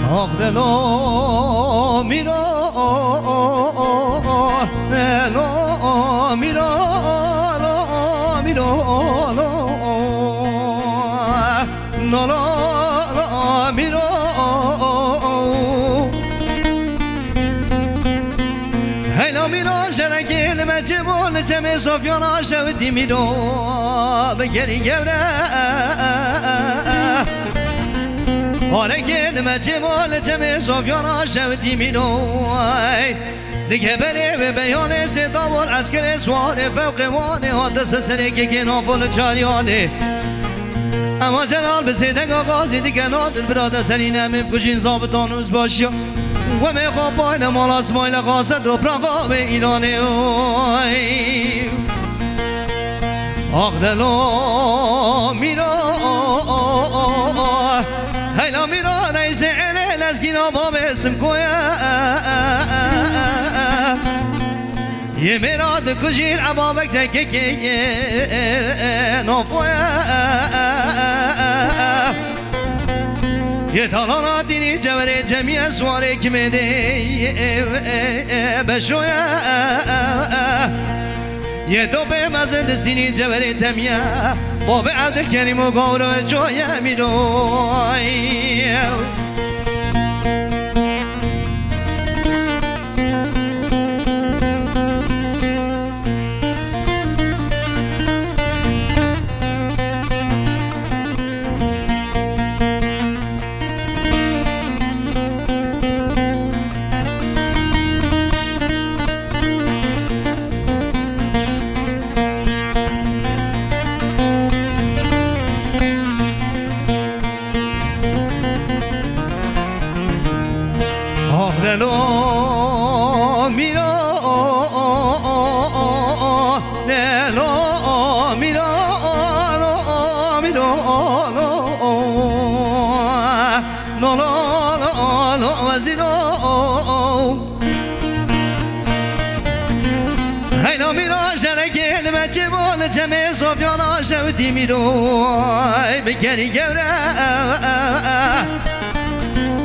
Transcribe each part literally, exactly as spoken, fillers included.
Ax de lo mîro, de lo mîro, lo mîro, lo. No lo, lo mîro. Hey lo mîro, jerekê li me çê bû, li çemê Sofyana şewitî mîro. Bigerî gewre. Xwarekê li me çê bû, li çemê Sofyana şewitî mîro. Ey. Dige berê wê beyanê sê dawol eskerê suwarê fewqê wanê hate seserê kekê nafo li çaryanê. Ema celal bi sêdega gazî dike nadil birade serîne min bikujîn zabitan û zbaşiya. Wemê xwe payne mala Smaîle xase dopraxa wê Îranê. Oy. Ax de lo mîro, hey la mîro, reysê elê lezgîna babê Simkoye. Yê mêra dikujî Eba Bekrekekê yê nofoye. Yê talana dînî cewerê cemiye suwarê kimê dê beşoye. Yê topê mezin distînî cewerê temiye. Bavê Evdilkerîm û gawroye çoye mîroy. Oh, lelo, miro, lelo, miro, lo, miro, lo, lo, lo, lo, wezîro. Heyla mîra jerekê li me çê bû, li çemê Sofyana şewitî mîro, ey bikerî gewre.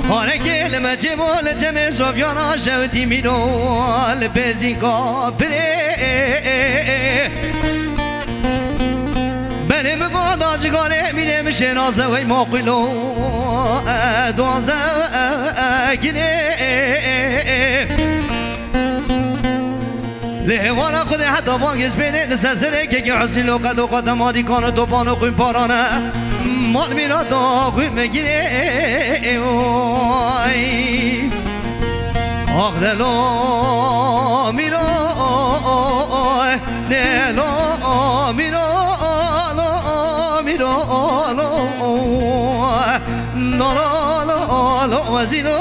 Xwarekê li me çê bû, li çemê Sofyana şewitî mîro, li pêrzîka pirê. Belê min goda cigarê mînê min şênaze wey maqîlo, e, duwaze, e, e, ginê. Lê hêvara Xwedê heta bangê spênê li ser serê kekê Husnî lo qed û qetemadîkan û topan û xwînparane. Mal mîra da xwîn me girê, oy. Ax de lo mîro, de lo mîro, lo mîro, lo, lo, lo, lo, wezîro.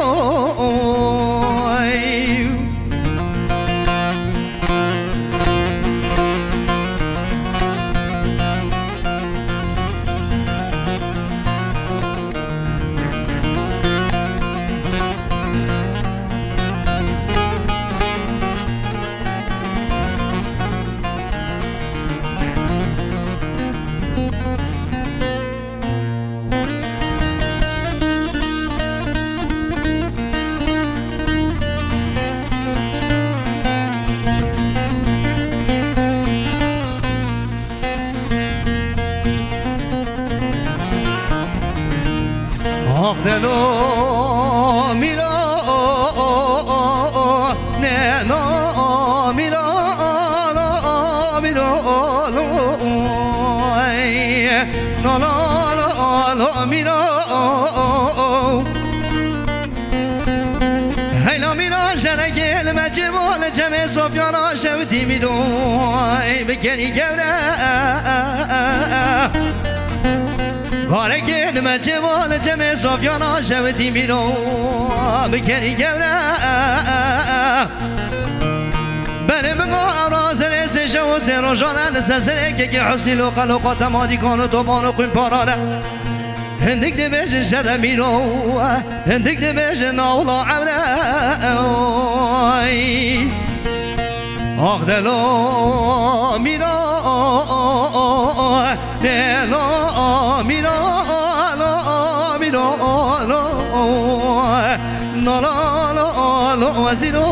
Ax de lo mîro, ne lo mîro, lo mîro, lo, lo, lo, lo mîro. Heyla mîra jerekê li me çê bû, li çemê Sofyana şewitî mîro, ey bikerî gewre. Xwarekê li me çê bû, li çemê Sofyana şewitî mîro, bikerî gewre. Belê min got ewra serê sê şev û sê rojan e, li ser serê kekê Husnî lo qelo qetemadî kan û topan û xwînparan e. Hindik dibêjin şere mîro, hindik dibêjin awla ewre. Ax de lo mîro, de lo mîro, lo mîro, lo. Nala, nala, nala, wezîro.